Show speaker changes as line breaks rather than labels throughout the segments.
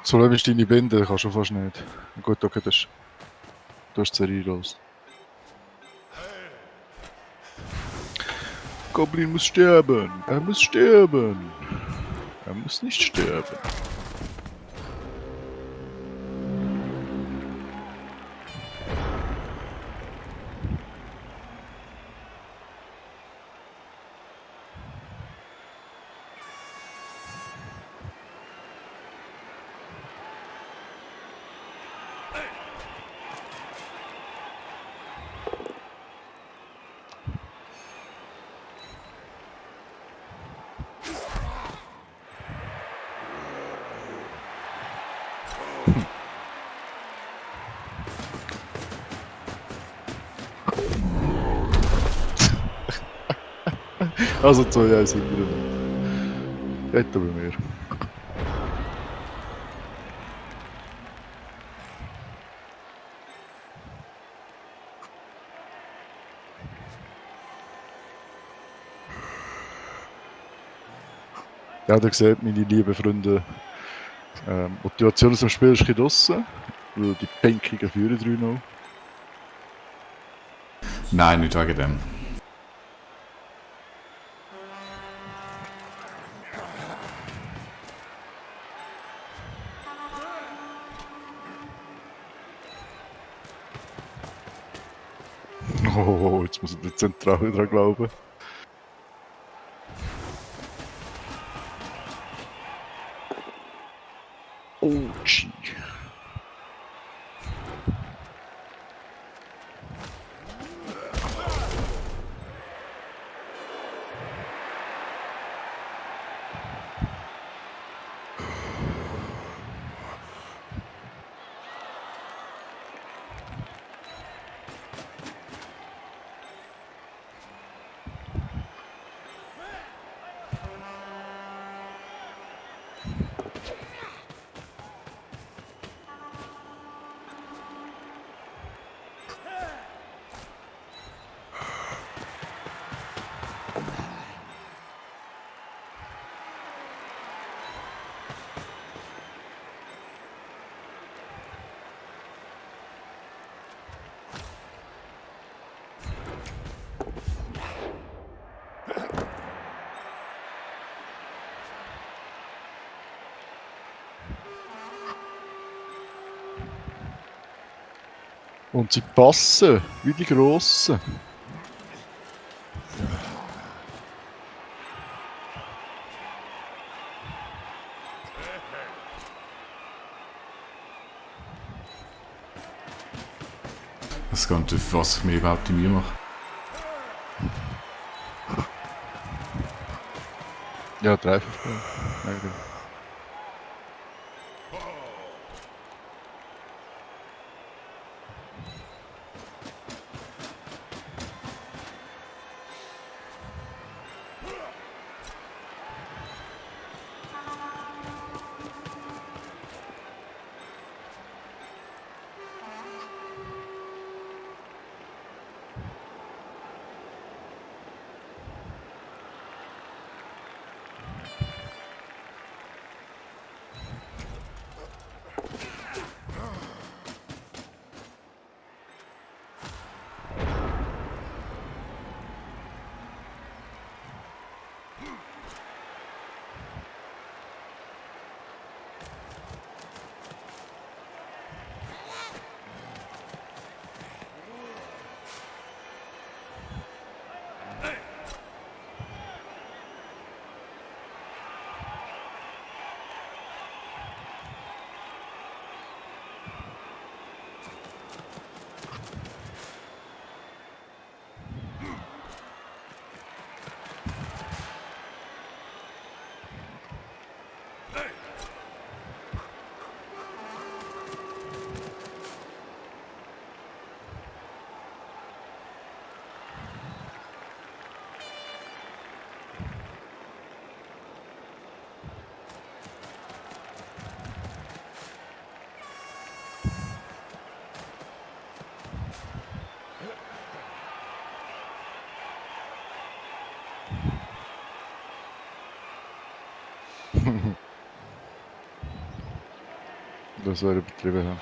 So lange ist deine Binde, kannst du fast nicht. Gut, okay, du hast die Serie los. Goblin muss sterben. Er muss sterben. Er muss nicht sterben. Also 2-1 hintereinander. Geht aber mehr. Ja, ihr seht, meine lieben Freunde, Motivation aus dem Spiel ist ein bisschen draussen, weil die Pinkigen führen 3-0.
Nein, nicht wegen dem.
Oh, jetzt muss ich der Zentrale dran glauben. Oh, gee. Und sie passen, wie die Grossen.
Es geht auf was ich mir überhaupt in mir mache.
Ja, 3-5. Ja, Das wäre übertrieben. Ja.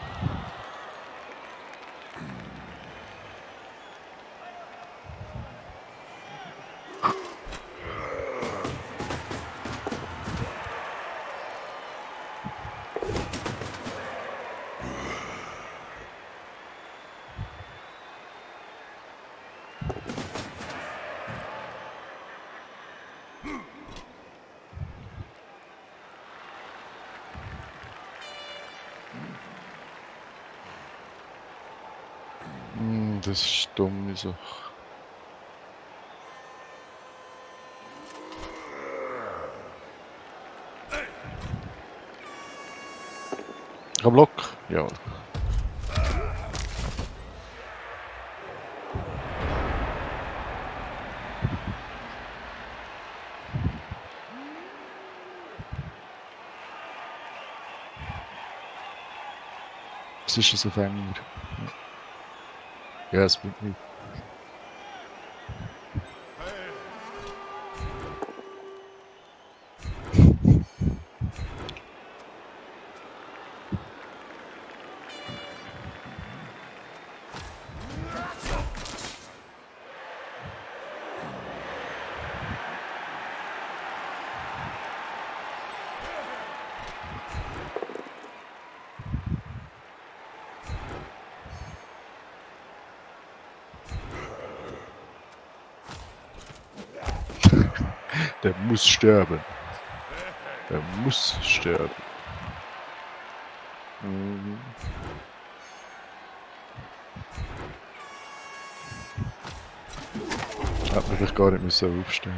Das ist eine dumme Sache. Kein Block? Ja. Was ist ein Fänger? Ja, es bringt nichts. Der muss sterben. Der muss sterben. Mhm. Hätte man vielleicht gar nicht müssen aufstehen.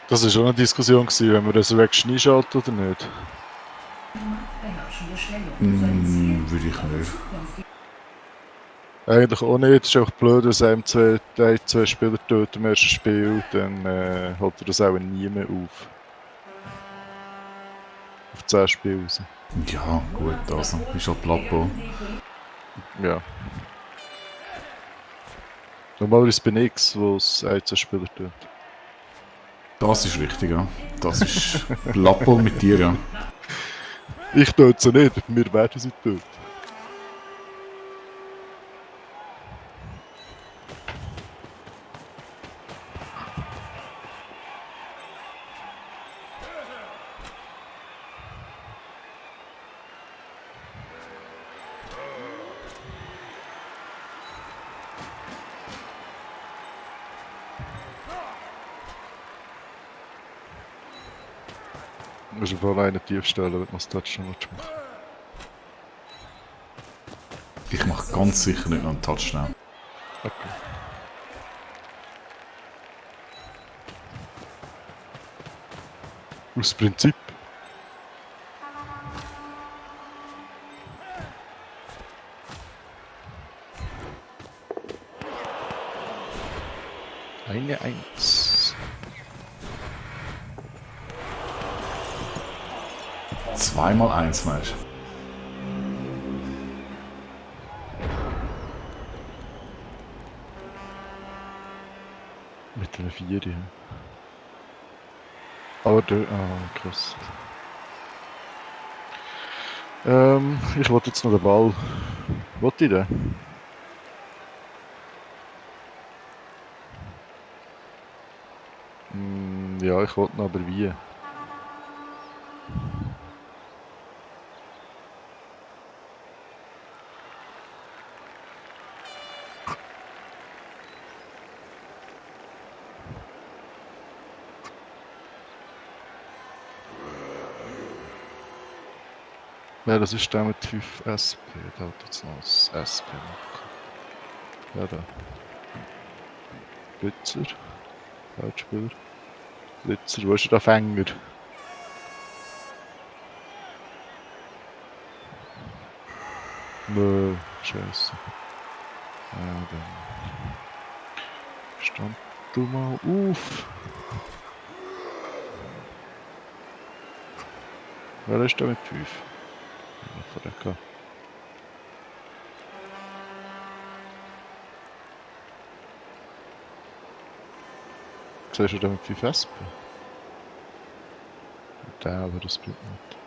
Das war schon eine Diskussion, wenn man Resurrection einschaltet oder nicht.
Würde ich nicht.
Eigentlich auch nicht. Es ist auch blöd, dass einem zwei Spieler töten im ersten Spiel, dann holt er das auch nie mehr auf. Auf 10 Spiele raus.
Ja, gut, also. Ist halt Plapo.
Ja. Normalerweise bin ich es, wo es ein, zwei Spieler tötet.
Das ist richtig, ja. Das ist Plapo mit dir, ja.
Ich töte sie nicht, wir werden sie töten. Du musst auf einen tief stellen, wenn du das Touchdown machen.
Ich mache ganz sicher nicht noch einen Touchdown.
Okay. Aus Prinzip. Eine Eins.
2x1, meinst du?
Mit einer 4, ja. Aber der. Ah, krass. Ich wollte jetzt noch den Ball. Wollte ich den? Ja, ich wollte ihn, aber wie? Ja, das ist der mit 5 SP. Da hat jetzt noch das SP machen. Ja, da. Blitzer. Feldspieler. Blitzer. Wo ist der Fänger? Nö, scheiße. Dann stand du mal auf. Wer ist da mit 5? Ja, verrecken. Siehst du da mit 5 Wespen? Der, aber das bringt nicht.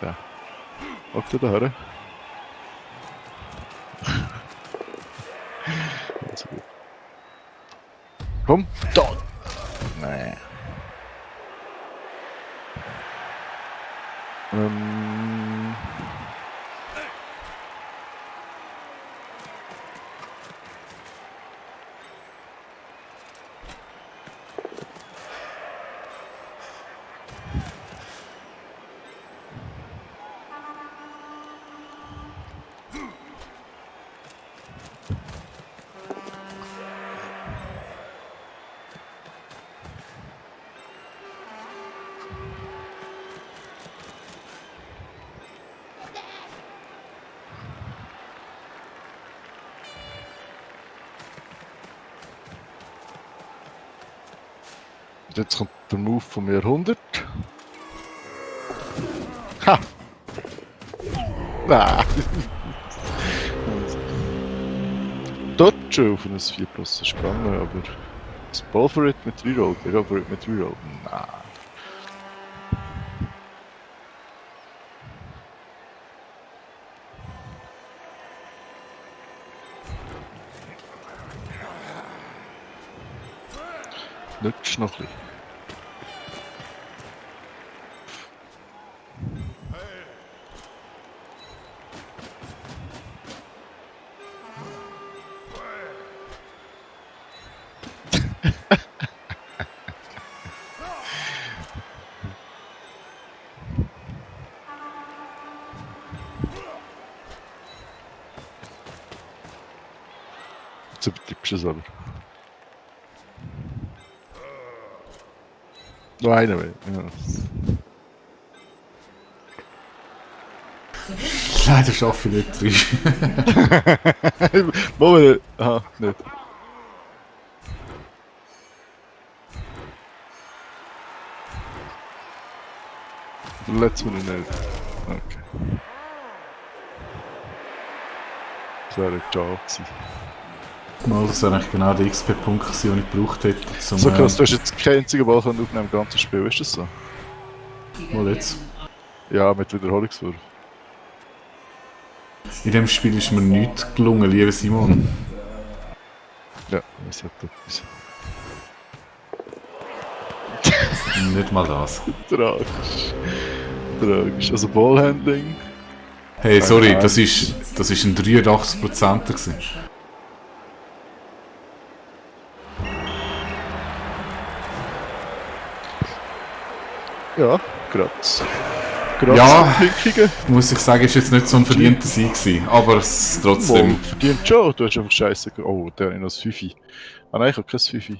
Der. Ob du da her? Also gut. Komm, da! Nee. Ähm. Jetzt kommt der Move vom Jahrhundert. Ha! Nein! Dort schon auf ein 4 Plus ist gegangen, aber das Ball für it mit Reroll, der Go for it mit Reroll. Nein. Nützt noch ein bisschen. Jetzt übertreibst du es aber. Noch einer mehr. Ja.
Leider schaffe ich nicht 3.
Moment. Aha, nicht. Verletzt mich nicht. Okay. Das wäre ein Job gewesen.
Mal, das wäre eigentlich genau der XP-Punkt gewesen, den ich gebraucht hätte. Zum,
So krass, du hast jetzt keinen einzigen Ball aufnehmen im ganzen Spiel, ist das so?
mal jetzt.
Ja, mit Wiederholungswurf.
In dem Spiel ist mir nichts gelungen, lieber Simon.
Ja, das hat etwas.
Nicht mal das.
Tragisch. Tragisch. Also Ballhandling.
Hey, sorry, das ist ein 83%er gewesen.
Ja, Graz.
Ja.
Hinkige.
Muss ich sagen, ist jetzt nicht so ein verdienter Sieg gewesen, aber es trotzdem.
Mal verdient schon. Du hast einfach Scheiße. Oh, der hat noch ein 5. Ah nein, ich habe kein 5. Ich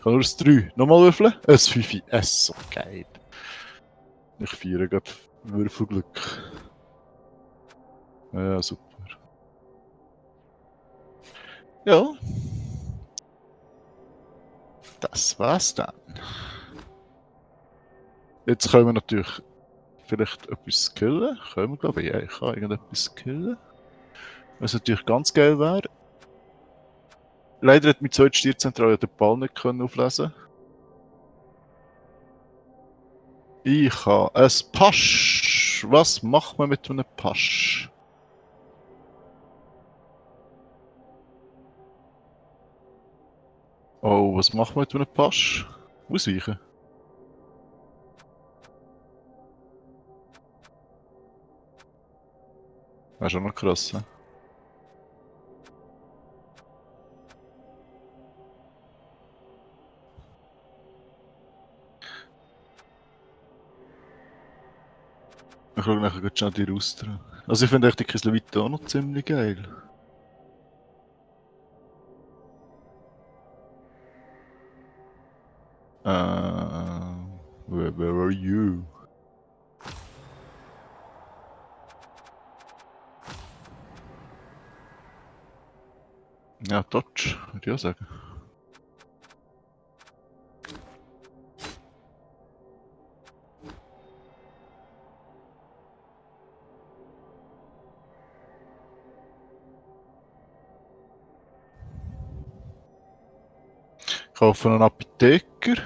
kann nur ein 3. Nochmal würfeln? Ein 5. Es so geil. Ich feiere gerade Würfelglück. Ja, super. Ja. Das war's dann. Jetzt können wir natürlich vielleicht etwas skillen. Können wir, glaube ich. Ja, ich kann irgendetwas skillen. Was natürlich ganz geil wäre. Leider hat meine zweite Stierzentrale den Ball nicht können auflesen. Ich habe ein Pasch. Was macht man mit einem Pasch? Oh, was macht man mit einem Pasch? Ausweichen. Das ist schon noch krass, ne? Ich schaue nachher gerade schon die Rauster. Also ich finde echt die Kislevita auch noch ziemlich geil. Where are you? Ja, Dodge, würde ich auch sagen. Kaufen einen Apotheker.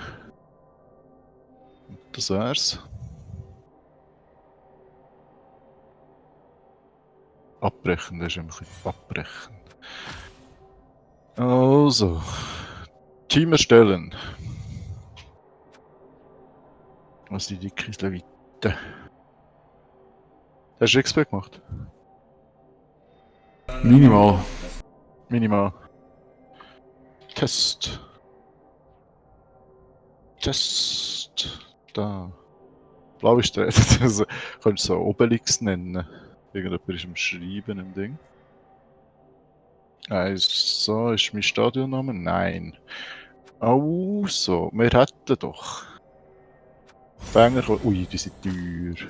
Das wär's. Abbrechen, das ist immer ein bisschen abbrechen. Also. Team erstellen. Was die dicke Levite. Hast du XP gemacht?
Minimal.
Minimal. Test. Test. Da. Blaue Strähne. Also, könntest du so Obelix nennen. Irgendjemand ist am Schreiben im Ding. Also, ist mein Stadionname? Nein. Also, wir hätten doch. Fänger. Ui, die sind teuer.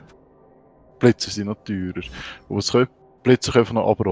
Blitzer sind noch teurer. Aber was können Blitzer können noch abroten.